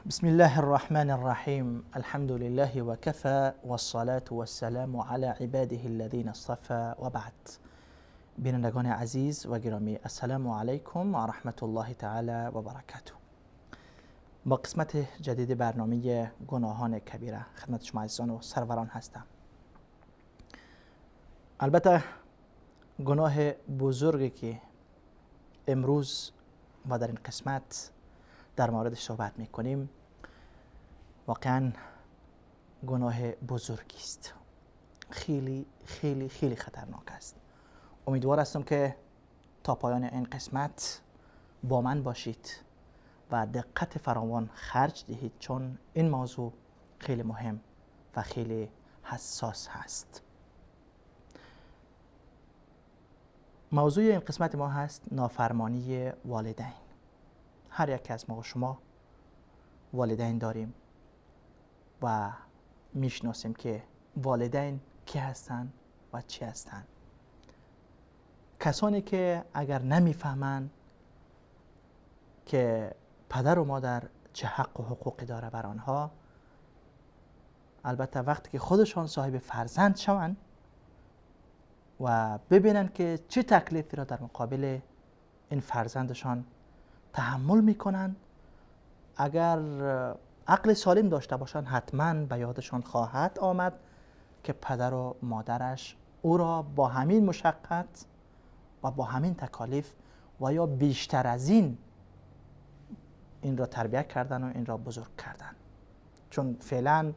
بسم الله الرحمن الرحیم. الحمد لله وكفى والصلاة والسلام على عباده الذين اصطفى وبعد. بینندگان عزیز و گرامی، السلام علیکم و رحمت الله تعالی و برکاته. با قسمت جدید برنامه گناهان کبیره خدمت شما عزیزان و سروران هستم. البته گناه بزرگی که امروز ما در این قسمت در موردش صحبت میکنیم واقعا گناه بزرگی است، خیلی خیلی خیلی خطرناک است. امیدوار هستم که تا پایان این قسمت با من باشید و دقت فراوان خرج دهید، چون این موضوع خیلی مهم و خیلی حساس هست. موضوع این قسمت ما هست نافرمانی والدین. هر یک از ما و شما والدین داریم و میشناسیم که والدین کی هستند و چی هستند. کسانی که اگر نمیفهمند که پدر و مادر چه حق و حقوقی داره بر آنها، البته وقتی که خودشان صاحب فرزند شوند و ببینند که چه تکلیفی را در مقابل این فرزندشان تحمل میکنند، اگر عقل سالم داشته باشند حتما به یادشان خواهد آمد که پدر و مادرش او را با همین مشقت و با همین تکالیف و یا بیشتر از این را تربیت کردن و این را بزرگ کردن. چون فعلا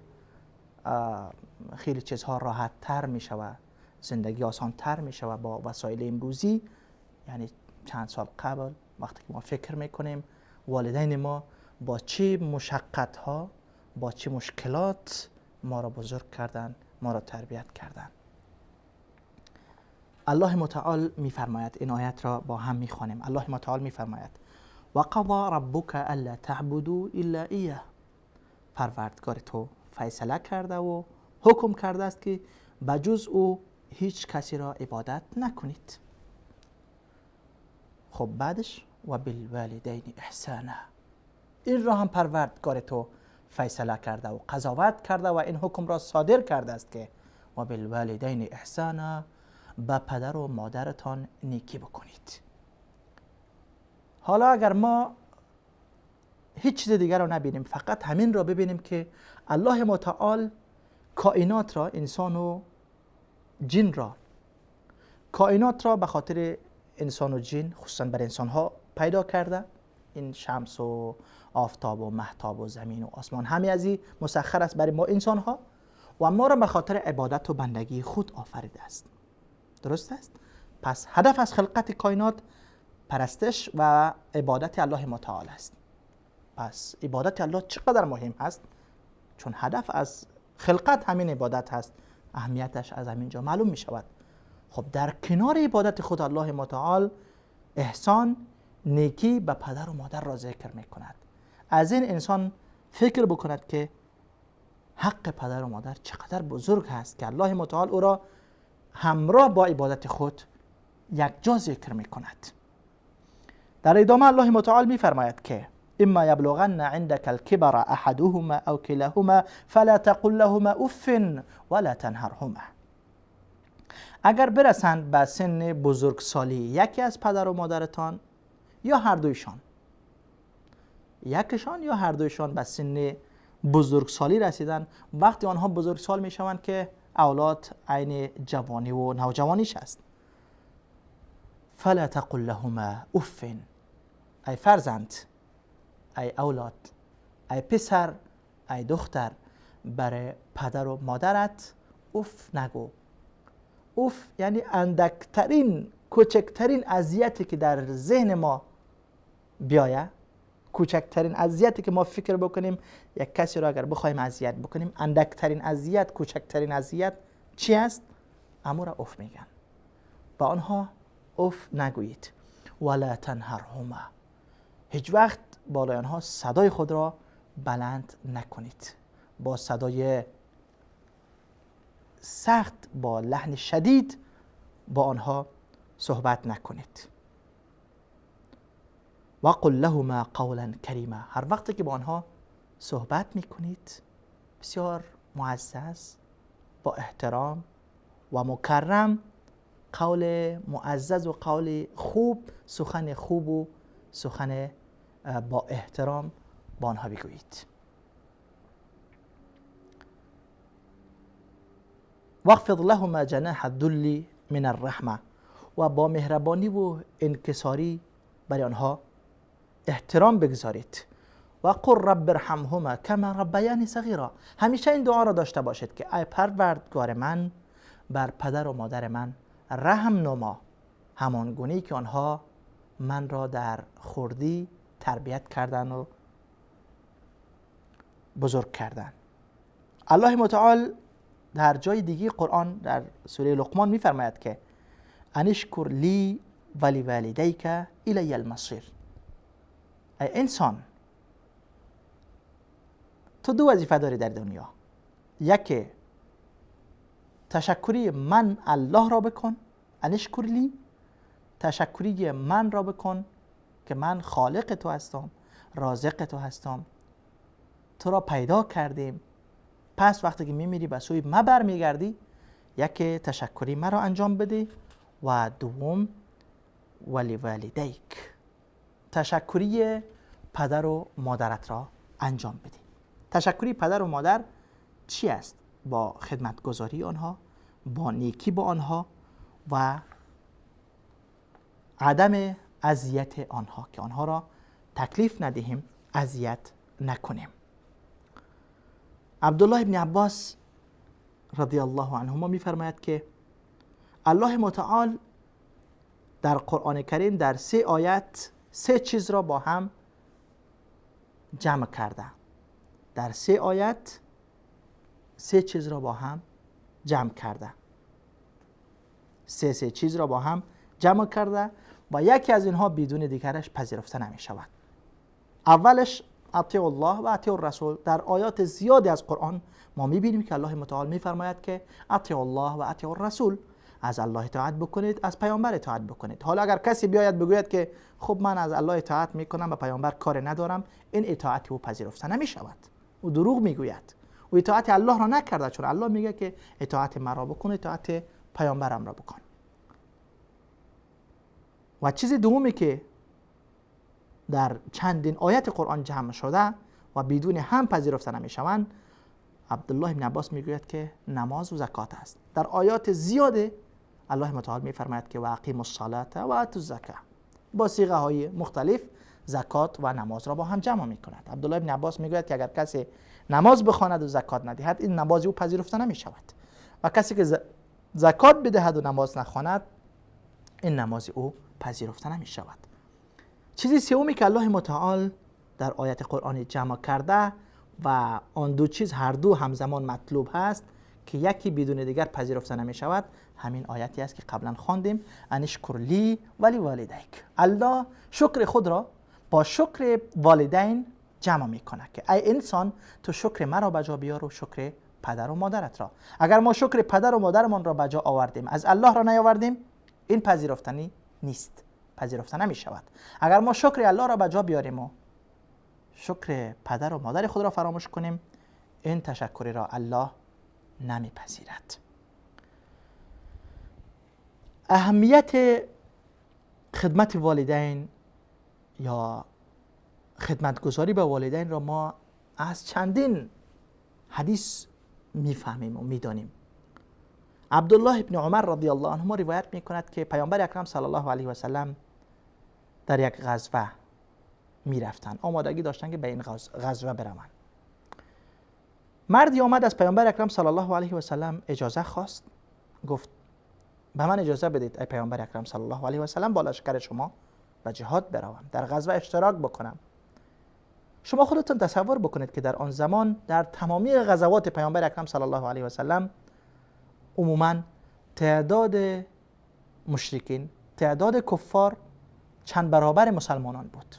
خیلی چیزها راحت تر می شود، زندگی آسان تر می شود با وسایل امروزی. یعنی چند سال قبل وقتی که ما فکر میکنیم والدین ما با چه مشقت ها، با چه مشکلات ما را بزرگ کردن، ما را تربیت کردن. الله متعال میفرماید، این آیت را با هم میخوانیم. الله متعال میفرماید و قضا ربک الا تعبدوا الا ایاه. پروردگار تو فیصله کرده و حکم کرده است که بجز او هیچ کسی را عبادت نکنید. خب بعدش و بالوالدین احسانا. این را هم پروردگار تو فیصله کرده و قضاوت کرده و این حکم را صادر کرده است که و بالوالدین احسانا، به پدر و مادرتان نیکی بکنید. حالا اگر ما هیچ چیز دیگر را نبینیم، فقط همین را ببینیم که الله متعال کائنات را، انسان و جن را، کائنات را به خاطر انسان و جن، خصوصا بر انسان ها پیدا کرده. این شمس و آفتاب و مهتاب و زمین و آسمان همه از این مسخر است برای ما انسان ها و ما را به خاطر عبادت و بندگی خود آفریده است. درست است؟ پس هدف از خلقت کائنات پرستش و عبادت الله متعال است. پس عبادت الله چقدر مهم است؟ چون هدف از خلقت همین عبادت هست، اهمیتش از همینجا معلوم می شود. خب در کنار عبادت خود الله متعال احسان، نیکی به پدر و مادر را ذکر می کند. از این انسان فکر بکند که حق پدر و مادر چقدر بزرگ هست که الله متعال او را همراه با عبادت خود یک جا ذکر می کند. در ادامه الله متعال می فرماید که اما یبلغن عندك الكبر احدهما او كلاهما فلا تقل لهما اف ولا تنهرهما. اگر برسند به سن بزرگسالی یکی از پدر و مادرتان یا هر دویشان، یکشان یا هر دویشان به سن بزرگسالی رسیدن، وقتی آنها بزرگسال میشوند که اولاد عین جوانی و نوجوانیش است. فلا تقل لهما اف، ای فرزند، ای اولاد، ای پسر، ای دختر، برای پدر و مادرت اف نگو. اف یعنی اندکترین، کوچکترین اذیتی که در ذهن ما بیایه، کوچکترین اذیتی که ما فکر بکنیم یک کسی را اگر بخوایم اذیت بکنیم، اندکترین اذیت، کوچکترین اذیت چی است؟ امو را اف میگن. با آنها اف نگویید. ولا تنهرهما، هیچ وقت بالای آنها صدای خود را بلند نکنید، با صدای سخت، با لحن شدید با آنها صحبت نکنید. وقل لهما قولا کریما، هر وقتی که با آنها صحبت میکنید بسیار معزز، با احترام و مکرم، قول معزز و قول خوب، سخن خوب و سخن با احترام با آنها بگویید. واخفض لهما جناح الذل من الرحمه، و با مهربانی و انکساری برای آنها احترام بگذارید. و قل رب ارحمهما کما ربیانی صغیرا، همیشه این دعا را داشته باشید که ای پروردگار من بر پدر و مادر من رحم نما، همان گونه که آنها من را در خردی تربیت کردن و بزرگ کردن. الله متعال در جای دیگه قرآن در سوره لقمان میفرماید که ان اشکر لی ولی والدیک الی المصیر. ای انسان، تو دو وظیفه داری در دنیا. یکی تشکری من الله را بکن، ان اشکر لی، تشکری من را بکن که من خالق تو هستم، رازق تو هستم، تو را پیدا کردیم، پس وقتی که میمیری به سوی ما برمیگردی، یکی تشکری مرا انجام بده و دوم ولی والدیک، تشکری پدر و مادرت را انجام بده. تشکری پدر و مادر چی است؟ با خدمتگزاری آنها، با نیکی با آنها و عدم اذیت آنها، که آنها را تکلیف ندهیم، اذیت نکنیم. عبدالله ابن عباس رضی الله عنهما میفرماید که الله متعال در قرآن کریم در 3 آیت 3 چیز را با هم جمع کرده. در 3 آیت 3 چیز را با هم جمع کرده. 3 چیز را با هم جمع کرده و یکی از اینها بدون دیگرش پذیرفته نمی شود. اولش اطیعوا الله و اطیعوا الرسول. در آیات زیادی از قرآن ما میبینیم که الله متعال میفرماید که اطیعوا الله و اطیعوا الرسول، از الله اطاعت بکنید، از پیامبر اطاعت بکنید. حالا اگر کسی بیاید بگوید که خب من از الله اطاعت میکنم و پیامبر کار ندارم، این اطاعت او پذیرفته نمیشود. او دروغ میگوید، او اطاعت الله را نکرده، چون الله میگه که اطاعت مرا بکن، اطاعت پیامبرم را بکن. و چیز دومی که در چندین آیت قرآن جمع شده و بدون هم پذیرفته نمیشوند، عبدالله بن عباس میگوید که نماز و زکات است. در آیات زیاد الله متعال میفرماید که و اقیموا الصلاة و آتوا الزکات، با صیغه های مختلف زکات و نماز را با هم جمع میکند. عبدالله بن عباس میگوید که اگر کسی نماز بخواند و زکات ندهد، این نماز او پذیرفته نمیشود، و کسی که زکات بدهد و نماز نخواند، این نماز او پذیرفته نمیشود. چیزی سومی که الله متعال در آیت قرآن جمع کرده و آن دو چیز هر دو همزمان مطلوب هست که یکی بدون دیگر پذیرفته نمی شود، همین آیتی است که قبلا خواندیم، ان اشکر لی ولی والدیک. الله شکر خود را با شکر والدین جمع میکنه که ای انسان، تو شکر مرا به جا بیار و شکر پدر و مادرت را. اگر ما شکر پدر و مادرمان را به جا آوردیم، از الله را نیاوردیم، این پذیرفتنی نیست، پذیرفته نمی شود. اگر ما شکر الله را به جا بیاریم و شکر پدر و مادر خود را فراموش کنیم، این تشکری را الله نمیپذیرد. اهمیت خدمت والدین یا خدمتگزاری به والدین را ما از چندین حدیث میفهمیم و میدانیم. عبدالله ابن عمر رضی الله عنهما روایت میکند که پیامبر اکرم صلی الله علیه و سلم در یک غزوه میرفتن، آمادگی داشتن که به این غزوه بروند. مردی آمد از پیامبر اکرم صلی الله علیه و سلم اجازه خواست، گفت به من اجازه بدید ای پیامبر اکرم صلی الله علیه و سلم با لشکر شما به جهاد بروم، در غزوه اشتراک بکنم. شما خودتون تصور بکنید که در آن زمان در تمامی غزوات پیامبر اکرم صلی الله علیه و سلم عموما تعداد مشرکین، تعداد کفار چند برابر مسلمانان بود.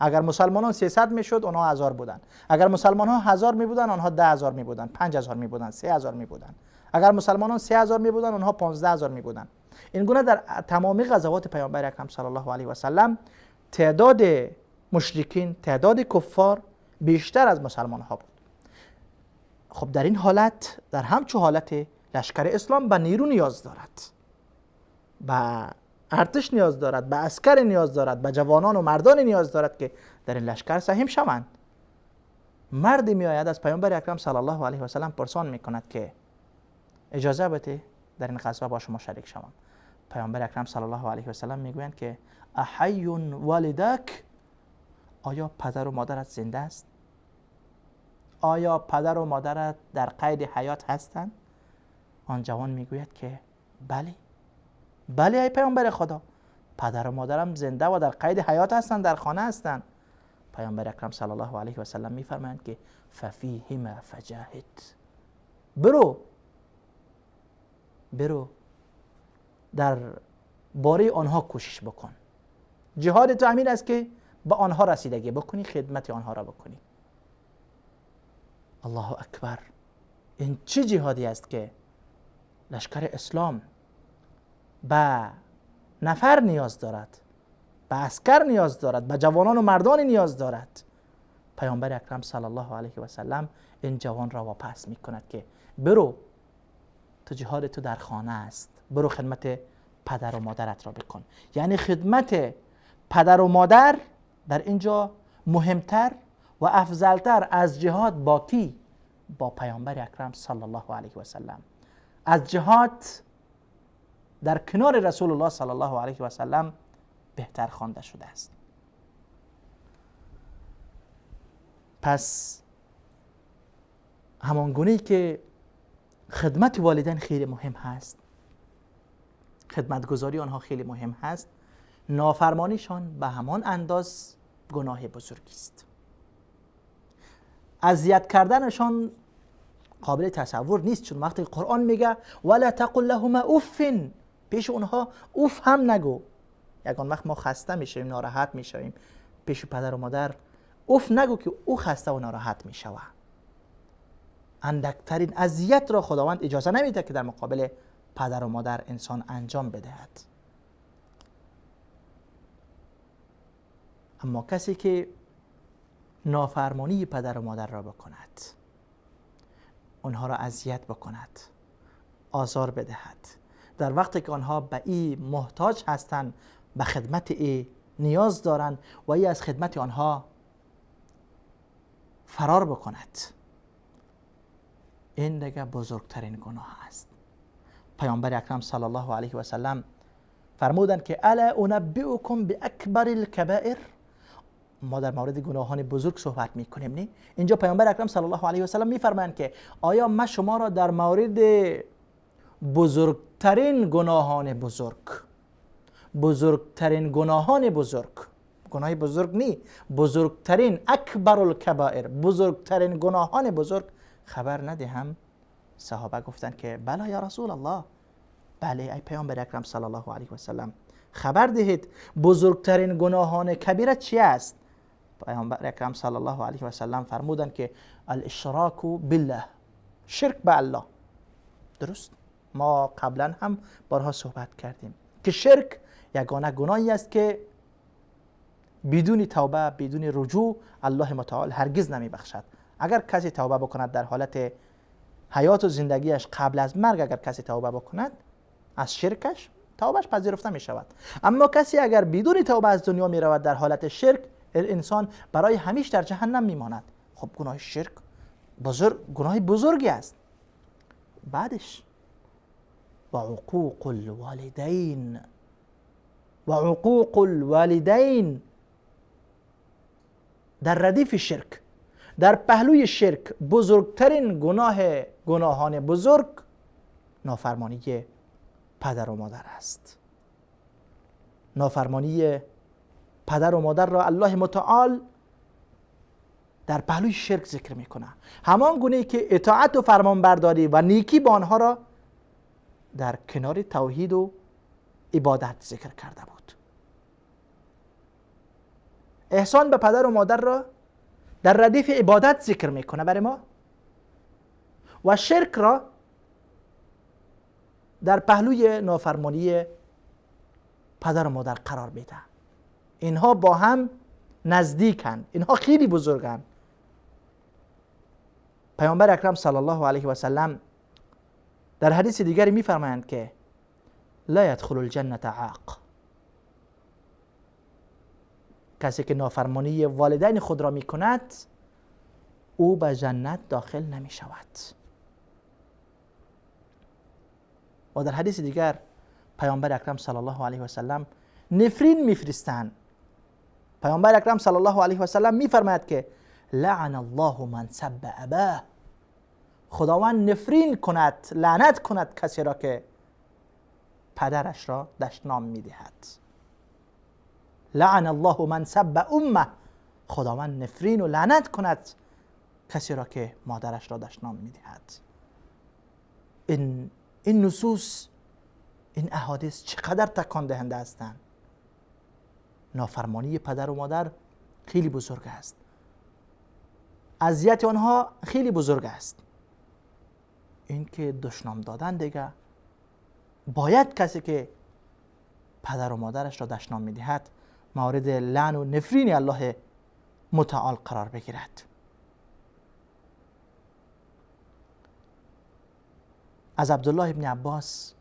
اگر مسلمانان 300 میشد، آنها 1000 بودن. اگر مسلمان ها 1000 می بودن، آنها 10000 می بودن، 5000 می بودن، 3000 می بودن. اگر مسلمانان 3000 می بودن، آنها 15000 می بودن. این گونه در تمامی غزوات پیامبر اکرم صلی الله علیه و سلم تعداد مشرکین، تعداد کفار بیشتر از مسلمان ها بود. خب در این حالت، در همچو حالت، لشکر اسلام به نیرو نیاز دارد، به ارتش نیاز دارد، به عسکر نیاز دارد، به جوانان و مردان نیاز دارد که در این لشکر سهیم شوند. مردی می آید از پیامبر اکرم صلی الله علیه و سلم پرسان می کند که اجازه بده در این غزوه با شما شریک شوم. پیامبر اکرم صلی الله علیه و سلم میگویند که احی والدک، آیا پدر و مادرت زنده است؟ آیا پدر و مادرت در قید حیات هستند؟ آن جوان میگوید که بله، بله ای پیامبر خدا، پدر و مادرم زنده و در قید حیات هستند، در خانه هستند. پیامبر اکرم صلی الله علیه و سلم میفرمایند که ففیهما فجاهد، برو برو در باره آنها کوشش بکن. جهاد تو همین است که به آنها رسیدگی بکنی، خدمت آنها را بکنی. الله اکبر، این چه جهادی است که لشکر اسلام به نفر نیاز دارد، به عسکر نیاز دارد، به جوانان و مردان نیاز دارد. پیامبر اکرم صلی الله علیه و سلم این جوان را واپس می کند که برو، تو جهاد تو در خانه است، برو خدمت پدر و مادرت را بکن. یعنی خدمت پدر و مادر در اینجا مهمتر و افضلتر از جهاد با کی؟ با پیامبر اکرم صلی الله علیه و سلم. از جهاد در کنار رسول الله صلی الله علیه و سلم بهتر خوانده شده است. پس همان گونه که خدمت والدین خیلی مهم هست، خدمتگزاری آنها خیلی مهم هست، نافرمانیشان به همان انداز گناه بزرگی است. اذیت کردنشان قابل تصور نیست، چون وقتی قرآن میگه ولا تقل لهما اف، پیش اونها اوف هم نگو. یگان وقت ما خسته میشویم، ناراحت میشویم، پیش پدر و مادر اوف نگو که او خسته و ناراحت میشوه. اندکترین اذیت را خداوند اجازه نمیده که در مقابل پدر و مادر انسان انجام بدهد. اما کسی که نافرمانی پدر و مادر را بکند، آنها را اذیت بکند، آزار بدهد، در وقتی که آنها به ای محتاج هستند، به خدمت ای نیاز دارند و ای از خدمت آنها فرار بکند، این دیگه بزرگترین گناه است. پیامبر اکرم صلی الله علیه و سلم فرمودند که الا انبئکم باکبر الکبائر. ما در مورد گناهان بزرگ صحبت میکنیم، نه؟ اینجا پیامبر اکرم صلی الله علیه و سلم میفرمایند که آیا ما شما را در مورد بزرگترین گناهان بزرگ، بزرگترین گناهان بزرگ، گناه بزرگ نی، بزرگترین، اکبر الکبائر، بزرگترین گناهان بزرگ خبر ندهم؟ صحابه گفتند که بله یا رسول الله، بله ای پیامبر اکرم صلی الله علیه و سلم، خبر دهید بزرگترین گناهان کبیره چی است؟ پیامبر اکرم صلی الله علیه و سلم فرمودند که الاشراک بالله، شرک به الله. درست؟ ما قبلا هم بارها صحبت کردیم که شرک یگانه گناهی است که بدون توبه، بدون رجوع الله متعال هرگز نمی بخشد. اگر کسی توبه بکند در حالت حیات و زندگیش قبل از مرگ، اگر کسی توبه بکند از شرکش، توبهش پذیرفته می شود. اما کسی اگر بدون توبه از دنیا می رود در حالت شرک، انسان برای همیشه در جهنم می ماند. خب گناه شرک بزرگ، گناه بزرگی است. بعدش و عقوق الوالدین، و عقوق الوالدین در ردیف شرک، در پهلوی شرک بزرگترین گناه گناهان بزرگ نافرمانی پدر و مادر است. نافرمانی پدر و مادر را الله متعال در پهلوی شرک ذکر میکنه، همان گونه که اطاعت و فرمانبرداری و نیکی با آنها را در کنار توحید و عبادت ذکر کرده بود. احسان به پدر و مادر را در ردیف عبادت ذکر میکنه برای ما و شرک را در پهلوی نافرمانی پدر و مادر قرار میده. اینها با هم نزدیکند، اینها خیلی بزرگند. پیامبر اکرم صلی الله علیه و سلم در حدیث دیگری میفرمایند که لا یدخل الجنة عاق. کسی که نافرمانی والدین خود را میکند او به جنت داخل نمی شود. و در حدیث دیگر پیامبر اکرم صلی الله علیه و سلم نفرین میفرستند. پیامبر اکرم صلی الله علیه و سلم میفرماید که لعن الله من سب اباه. خداوند نفرین کند، لعنت کند کسی را که پدرش را دشنام میدهد. لعن الله من سب امه. خداوند نفرین و لعنت کند کسی را که مادرش را دشنام میدهد. این نصوص، این احادیث چقدر تکان دهنده هستند. نافرمانی پدر و مادر خیلی بزرگ است، اذیت آنها خیلی بزرگ است. این که دشنام دادن دیگه، باید کسی که پدر و مادرش را دشنام میدهد مورد لعن و نفرین الله متعال قرار بگیرد. از عبدالله ابن عباس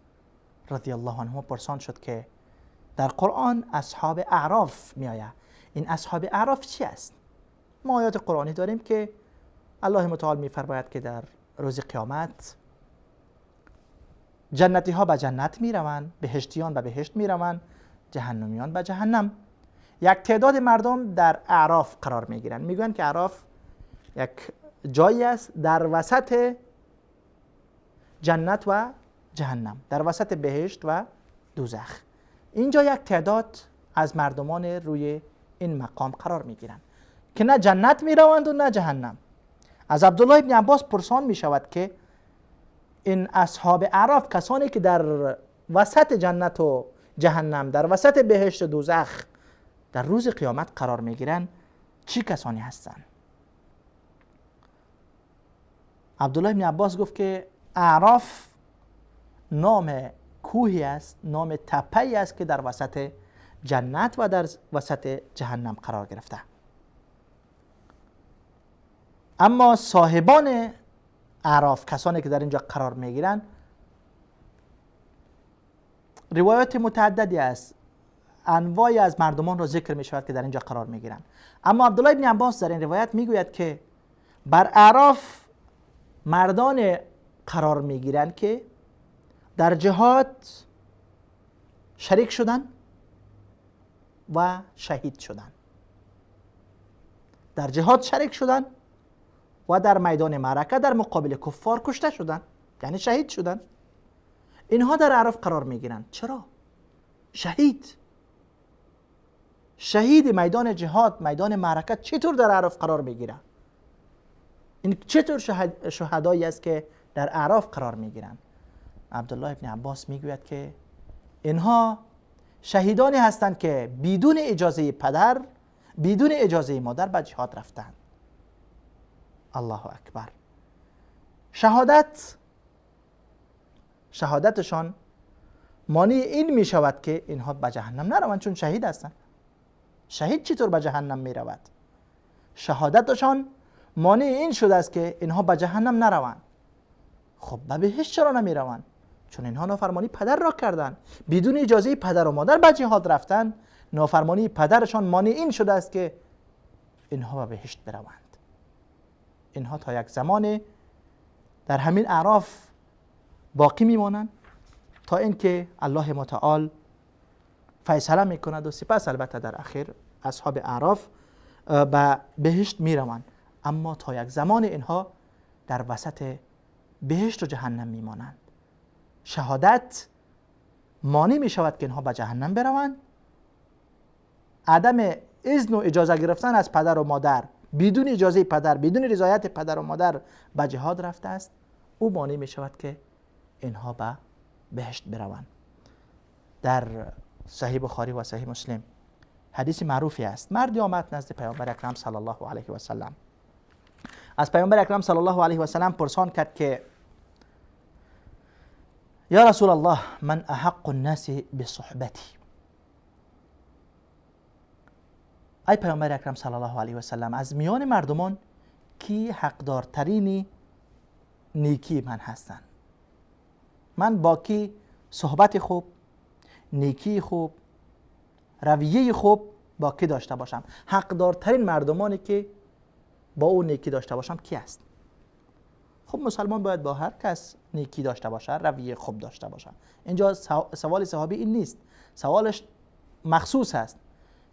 رضی الله عنه پرسان شد که در قرآن اصحاب اعراف می آید، این اصحاب اعراف چی است؟ ما آیات قرآنی داریم که الله متعال می فرماید که در روز قیامت جنتی ها به جنت می روند، بهشتیان به بهشت می روند، جهنمیان به جهنم. یک تعداد مردم در اعراف قرار می گیرند. می گویند که اعراف یک جایی است در وسط جنت و جهنم، در وسط بهشت و دوزخ. اینجا یک تعداد از مردمان روی این مقام قرار می گیرند که نه جنت می روند و نه جهنم. از عبدالله ابن عباس پرسان می شود که این اصحاب اعراف، کسانی که در وسط جنت و جهنم، در وسط بهشت و دوزخ در روز قیامت قرار می گیرند، چی کسانی هستند؟ عبدالله ابن عباس گفت که اعراف نام کوهی است، نام تپه‌ای است که در وسط جنت و در وسط جهنم قرار گرفته. اما صاحبان اعراف، کسانی که در اینجا قرار میگیرند، روایات متعددی است، انواعی از مردمان را ذکر می شود که در اینجا قرار میگیرند. اما عبدالله ابن عباس در این روایت میگوید که بر اعراف مردان قرار میگیرند که در جهاد شریک شدن و شهید شدن، در جهاد شریک شدن و در میدان معرکه در مقابل کفار کشته شدن، یعنی شهید شدن. اینها در اعراف قرار میگیرند. چرا؟ شهید، شهید میدان جهاد، میدان معرکه چطور در اعراف قرار میگیرند؟ این چطور شهدایی است که در اعراف قرار میگیرند؟ عبدالله ابن عباس میگوید که اینها شهیدانی هستند که بدون اجازه پدر، بدون اجازه مادر به جهاد رفتند. الله اکبر. شهادتشان مانع این می شود که اینها به جهنم نروند، چون شهید هستند. شهید چطور به جهنم می رود؟ شهادتشان مانع این شده است که اینها به جهنم نروند. خب به بهشت چرا نمی روند؟ چون اینها نافرمانی پدر را کردند، بدون اجازه پدر و مادر به جهاد رفتن. نافرمانی پدرشان مانع این شده است که اینها به بهشت بروند. اینها تا یک زمان در همین اعراف باقی میمانند تا اینکه الله متعال فیصله میکند و سپس البته در اخیر اصحاب اعراف به بهشت میروند. اما تا یک زمان اینها در وسط بهشت و جهنم میمانند. شهادت مانع می شود که اینها به جهنم بروند. عدم اذن و اجازه گرفتن از پدر و مادر، بدون اجازه پدر، بدون رضایت پدر و مادر به جهاد رفته است، او مانع می شود که اینها به بهشت بروند. در صحیح بخاری و صحیح مسلم حدیث معروفی است. مردی آمد نزد پیامبر اکرم صلی الله علیه و سلم. از پیامبر اکرم صلی الله علیه و سلم پرسان کرد که یا رسول الله، من احق الناس بصحبتی. ای پیامبر اکرم صلی الله علیه و سلم، از میان مردمان کی حقدارترین نیکی من هستند؟ من با کی صحبت خوب، نیکی خوب، رویه خوب با کی داشته باشم؟ حقدارترین مردمانی که با او نیکی داشته باشم کی است؟ خب مسلمان باید با هر کس نیکی داشته باشه، رویه خوب داشته باشه. اینجا سوال صحابی این نیست، سوالش مخصوص است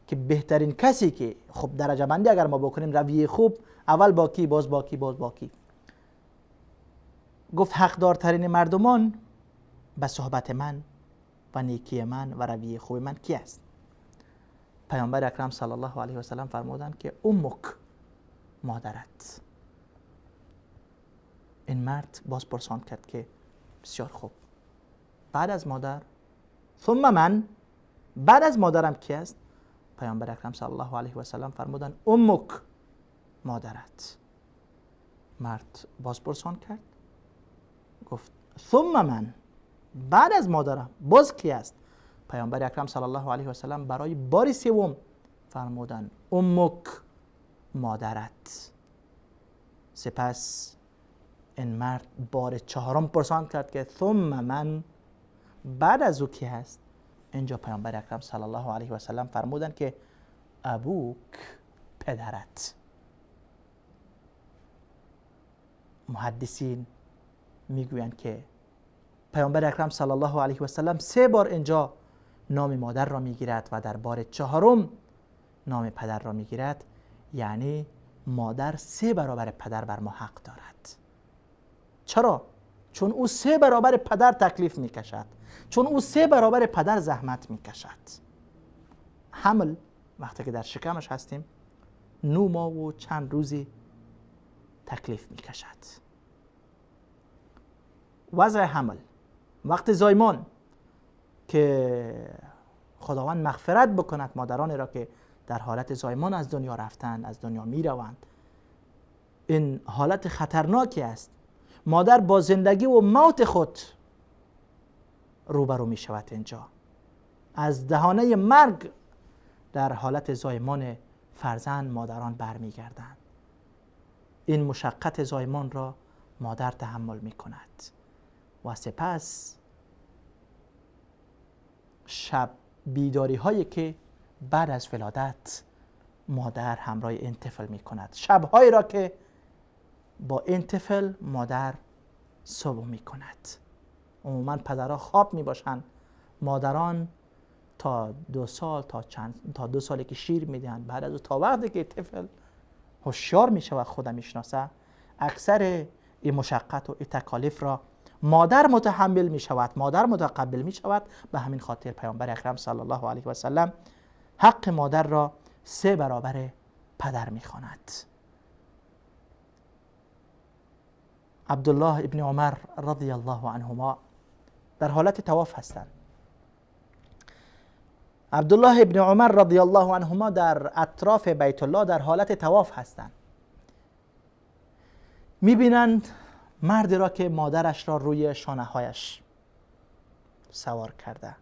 که بهترین کسی که خب درجه بندی اگر ما بکنیم رویه خوب، اول با کی، باز با کی، باز با کی. گفت حقدارترین مردمان به صحبت من و نیکی من و رویه خوب من کی است؟ پیامبر اکرم صلی الله علیه و سلم فرمودند که امک، مادرت. این مرد باز پرسان کرد که بسیار خوب، بعد از مادر، ثم من، بعد از مادرم کی است؟ پیامبر اکرم صلی الله علیه و سلم فرمودند امک، مادرت. مرد باز پرسان کرد، گفت ثم من، بعد از مادرم باز کی است؟ پیامبر اکرم صلی الله علیه و سلم برای بار سوم فرمودند امک، مادرت. سپس این مرد بار چهارم پرسان کرد که ثم من، بعد از او کی هست؟ اینجا پیامبر اکرم صلی الله علیه و سلم فرمودند که ابوک، پدرت. محدثین میگویند که پیامبر اکرم صلی الله علیه و سلم 3 بار اینجا نام مادر را میگیرد و در بار چهارم نام پدر را میگیرد، یعنی مادر 3 برابر پدر بر ما حق دارد. چرا؟ چون او 3 برابر پدر تکلیف میکشد، چون او 3 برابر پدر زحمت میکشد. حمل وقتی که در شکمش هستیم 9 ماه و چند روزی تکلیف میکشد. وضع حمل وقت زایمان که خداوند مغفرت بکند مادرانی را که در حالت زایمان از دنیا رفتند، از دنیا میروند، این حالت خطرناکی است. مادر با زندگی و موت خود روبرو می شود. اینجا از دهانه مرگ در حالت زایمان فرزند مادران برمیگردند. این مشقت زایمان را مادر تحمل می کند و سپس شب بیداری هایی که بعد از ولادت مادر همراه این طفل می کند، شبهایی را که با این طفل مادر صبح می کند. عموما پدرها خواب می باشند، مادران تا 2 سال تا 2 سالی که شیر می دهند، بعد از تا وقتی که طفل هوشیار می شود خودم می شناسه، اکثر این مشقت و این تکالیف را مادر متحمل می شود، مادر متقبل می شود. به همین خاطر پیامبر اکرم صلی الله علیه و سلم حق مادر را 3 برابر پدر می خواند. عبدالله ابن عمر رضی الله عنهما در حالت طواف هستند. عبدالله ابن عمر رضی الله عنهما در اطراف بیت الله در حالت طواف هستند. میبینند مردی را که مادرش را روی شانه هایش سوار کرده.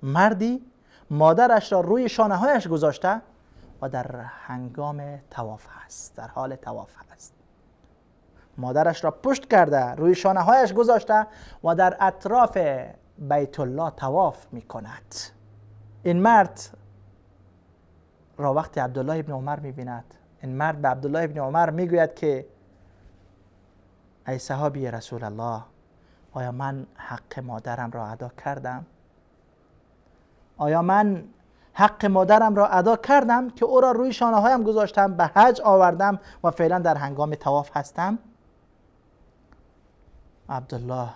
مردی مادرش را روی شانه هایش گذاشته و در هنگام طواف هست، در حال طواف هست. مادرش را پشت کرده، روی شانه هایش گذاشته و در اطراف بیت الله طواف می کند. این مرد را وقتی عبدالله ابن عمر می بیند، این مرد به عبدالله ابن عمر می گوید که ای صحابی رسول الله، آیا من حق مادرم را ادا کردم؟ آیا من حق مادرم را ادا کردم که او را روی شانه هایم گذاشتم، به حج آوردم و فعلا در هنگام طواف هستم؟ عبدالله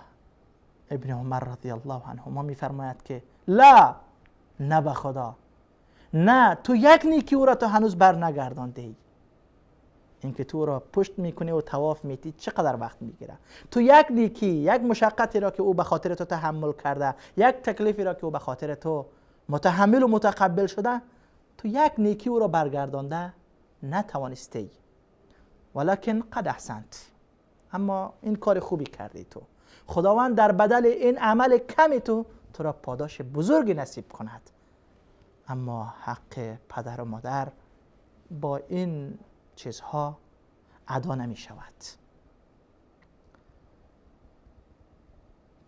ابن عمر رضی الله عنهما میفرماید که لا، نه به خدا، نه، تو یک نیکی او را تو هنوز بر نگردانده ای. اینکه تو را پشت میکنی و طواف میتی چقدر وقت میگیره؟ تو یک نیکی، یک مشقتی را که او به خاطر تو تحمل کرده، یک تکلیفی را که او به خاطر تو متحمل و متقبل شده، تو یک نیکی او را برگردانده نتوانستی. ولکن قد احسنت، اما این کار خوبی کردی تو. خداوند در بدل این عمل کمی تو را پاداش بزرگی نصیب کند. اما حق پدر و مادر با این چیزها ادا نمی شود.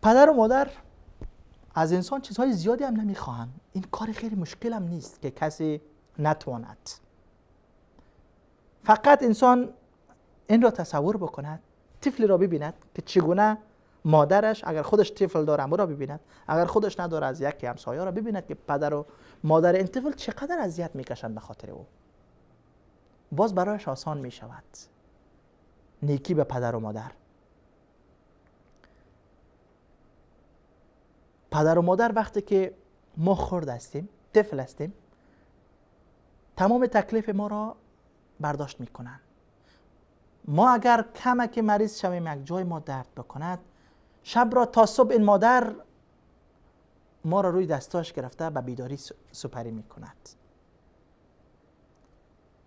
پدر و مادر از انسان چیزهای زیادی هم نمیخواهند. این کار خیلی مشکل هم نیست که کسی نتواند. فقط انسان این را تصور بکند، طفل را ببیند که چگونه مادرش، اگر خودش طفل داره امو را ببیند، اگر خودش نداره از یکی همسایه را ببیند که پدر و مادر این طفل چقدر اذیت میکشند به خاطر او. باز برایش آسان میشود نیکی به پدر و مادر. پدر و مادر وقتی که ما خرد هستیم، طفل هستیم، تمام تکلیف ما را برداشت میکنن. ما اگر کمک مریض شویم، یک جای ما درد بکند، شب را تا صبح این مادر ما را روی دستاش گرفته به بیداری سپری میکند،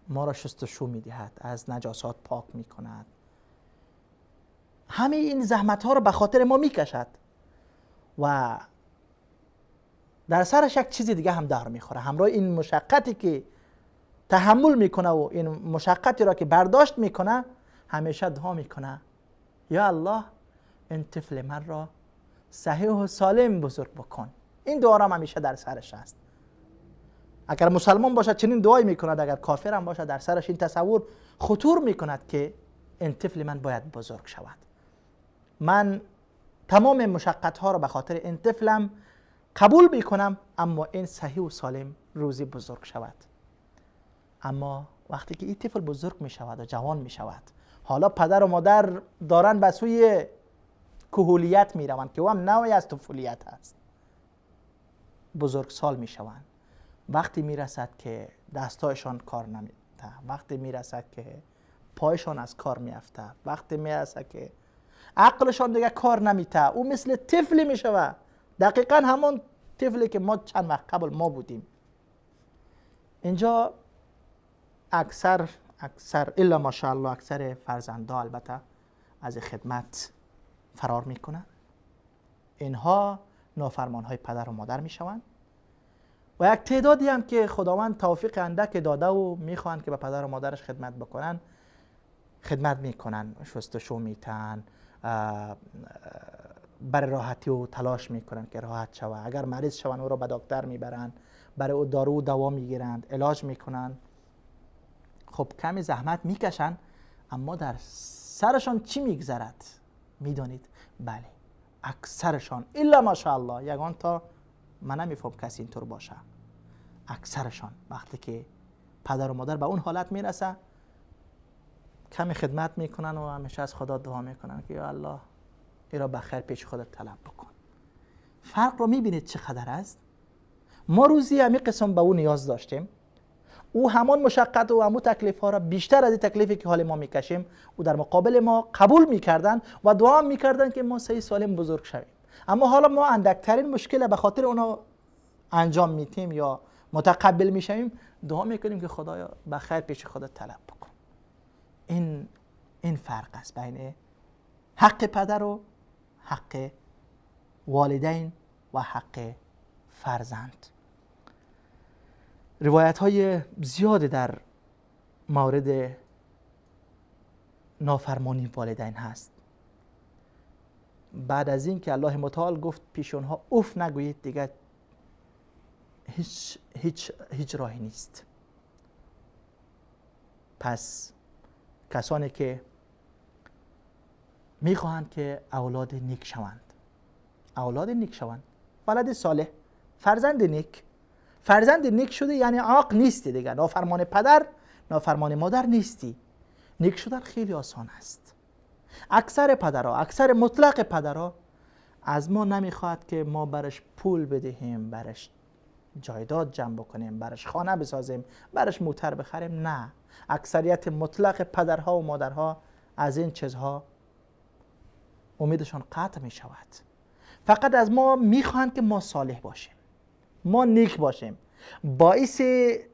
ما را شستشو میدهد، از نجاسات پاک میکند. همه این زحمت ها را به خاطر ما میکشد و در سرش یک چیز دیگه هم در میخوره. همراه این مشقتی که تحمل میکنه و این مشقتی را که برداشت میکنه، همیشه دعا میکنه یا الله این طفل من را صحیح و سالم بزرگ بکن. این دعا را همیشه در سرش است. اگر مسلمان باشد چنین دعایی میکند، اگر کافر هم باشد در سرش این تصور خطور میکند که این طفل من باید بزرگ شود. من تمام مشقت ها را به خاطر این طفلم قبول میکنم، اما این صحیح و سالم روزی بزرگ شود. اما وقتی که این طفل بزرگ می شود و جوان می شود، حالا پدر و مادر دارن به سوی کهولیت می روند که او هم نوعی از طفولیت است. بزرگسال می شوند. وقتی می رسد که دستایشان کار نمیده، وقتی می رسد که پایشان از کار می افته، وقتی می رسد که عقلشان دیگه کار نمیته، او مثل طفلی می شود. دقیقا همون طفلی که ما چند وقت قبل ما بودیم. اینجا اکثر الا ماشاءالله اکثر فرزنده البته از خدمت فرار میکنن. اینها نافرمانهای پدر و مادر میشوند و یک تعدادی هم که خداوند توفیق اندک داده و میخوان که به پدر و مادرش خدمت بکنن، خدمت میکنن، شستشو میتن، برای راحتی و تلاش میکنن که راحت شوه. اگر مریض شون او را به دکتر میبرن، برای او دارو و دوا میگیرند، علاج میکنن. خب کمی زحمت میکشن، اما در سرشان چی میگذرد میدانید؟ بله، اکثرشان الا ماشاءالله، یگان تا من نمیفهم کسی اینطور باشه، اکثرشان وقتی که پدر و مادر به اون حالت میرسه کمی خدمت میکنن و همیشه از خدا دعا میکنن که یا الله ای را بخیر پیش خودت طلب بکن. فرق رو میبینید چقدر است؟ ما روزی همین قسم به او نیاز داشتیم، او همان مشقت و همون تکلیف ها را بیشتر از این تکلیفی که حال ما میکشیم او در مقابل ما قبول میکردن و دعا میکردن که ما صحیح سالم بزرگ شویم. اما حالا ما اندکترین مشکل به خاطر اونا انجام میتیم یا متقبل میشویم، دعا میکنیم که خدایا بخیر پیش خودت طلب بکن. این فرق است بین حق پدر و حق والدین و حق فرزند. روایت های زیاد در مورد نافرمانی والدین هست. بعد از این که الله متعال گفت پیش اونها اوف نگویید، دیگه هیچ راهی نیست. پس کسانی که میخواهند که اولاد نیک شوند، اولاد نیک شوند، ولد صالح، فرزند نیک، فرزند نیک شده یعنی عاق نیستی دیگه، نافرمان پدر، نافرمان مادر نیستی. نیک شدن خیلی آسان است. اکثر پدرها، اکثر مطلق پدرها از ما نمیخواد که ما برش پول بدهیم، برش جایداد جمع بکنیم، برش خانه بسازیم، برش موتر بخریم. نه، اکثریت مطلق پدرها و مادرها از این چیزها امیدشان قطع می شود. فقط از ما میخواهند که ما صالح باشیم، ما نیک باشیم، باعث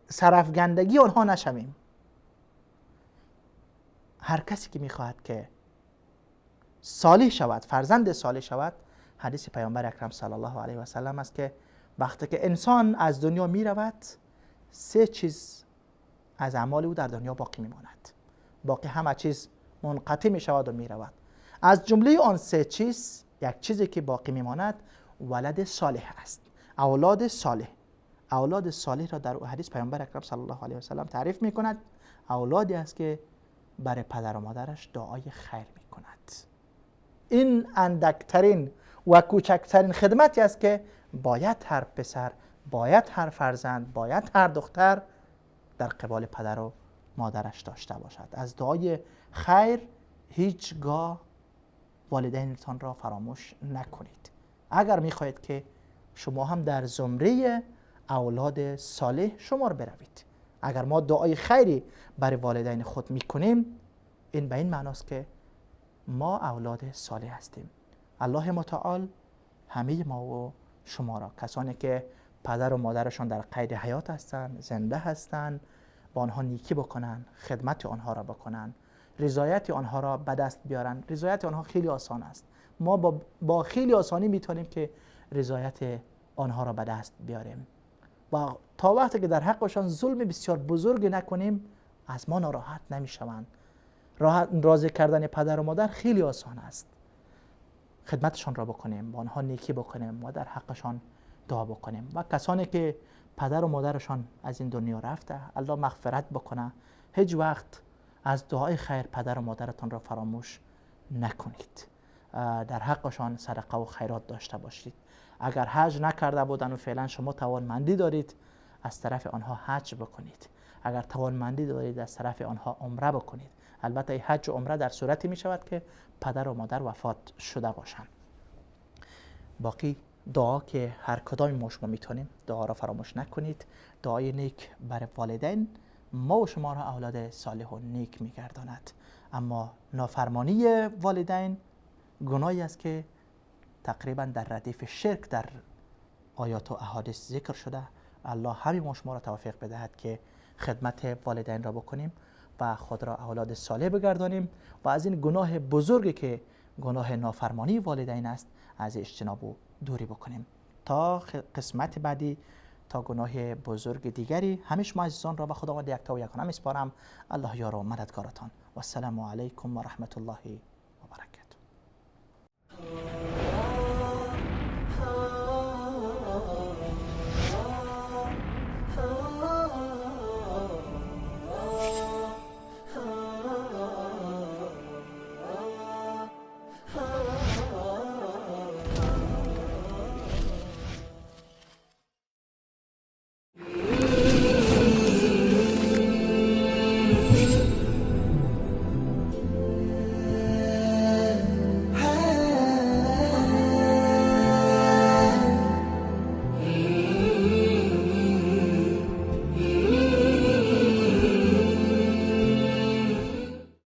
سرافگندگی آنها نشویم. هر کسی که میخواهد که صالح شود، فرزند صالح شود، حدیث پیامبر اکرم صلی الله علیه و سلم است که وقتی که انسان از دنیا میرود، سه چیز از اعمال او در دنیا باقی میماند، باقی همه چیز منقطع میشود و میرود. از جمله آن سه چیز یک چیزی که باقی میماند ولد صالح است، اولاد صالح. اولاد صالح را در حدیث پیامبر اکرم صلی الله علیه و سلم تعریف میکند، اولادی است که برای پدر و مادرش دعای خیر میکند. این اندکترین و کوچکترین خدمتی است که باید هر پسر، باید هر فرزند، باید هر دختر در قبال پدر و مادرش داشته باشد. از دعای خیر هیچگاه والدینتان را فراموش نکنید. اگر میخواهید که شما هم در زمره اولاد صالح شمار بروید، اگر ما دعای خیری برای والدین خود میکنیم، این به این معناست که ما اولاد صالح هستیم. الله متعال همه ما و شما را، کسانی که پدر و مادرشان در قید حیات هستند، زنده هستند، با آنها نیکی بکنن، خدمت آنها را بکنن، رضایت آنها را به دست بیارن. رضایت آنها خیلی آسان است. ما با خیلی آسانی میتونیم که رضایت آنها را به دست بیاریم و تا وقتی که در حقشان ظلم بسیار بزرگ نکنیم از ما ناراحت نمیشوند. راضی کردن پدر و مادر خیلی آسان است. خدمتشان را بکنیم، با آنها نیکی بکنیم و در حقشان دعا بکنیم. و کسانی که پدر و مادرشان از این دنیا رفته، الله مغفرت بکنه. هیچ وقت از دعای خیر پدر و مادرتان را فراموش نکنید. در حقشان صدقه و خیرات داشته باشید. اگر حج نکرده بودن و فعلا شما توانمندی دارید، از طرف آنها حج بکنید. اگر توانمندی دارید، از طرف آنها عمره بکنید. البته حج و عمره در صورتی می شود که پدر و مادر وفات شده باشند. باقی دعا که هر کدام ما شما میتونیم، دعا را فراموش نکنید. دعای نیک برای والدین ما و شما را اولاد صالح و نیک میگرداند. اما نافرمانی والدین گناهی است که تقریبا در ردیف شرک در آیات و احادیث ذکر شده. الله همین ما شما را توفیق بدهد که خدمت والدین را بکنیم و خود را اولاد صالح بگردانیم و از این گناه بزرگی که گناه نافرمانی والدین است از اجتناب و دوری بکنیم. تا قسمت بعدی، تا گناه بزرگ دیگری، همیشه شما عزیزان را به خداوند یکتا و یگانه میسپارم. الله یار و مددگارتان. و السلام علیکم و رحمت الله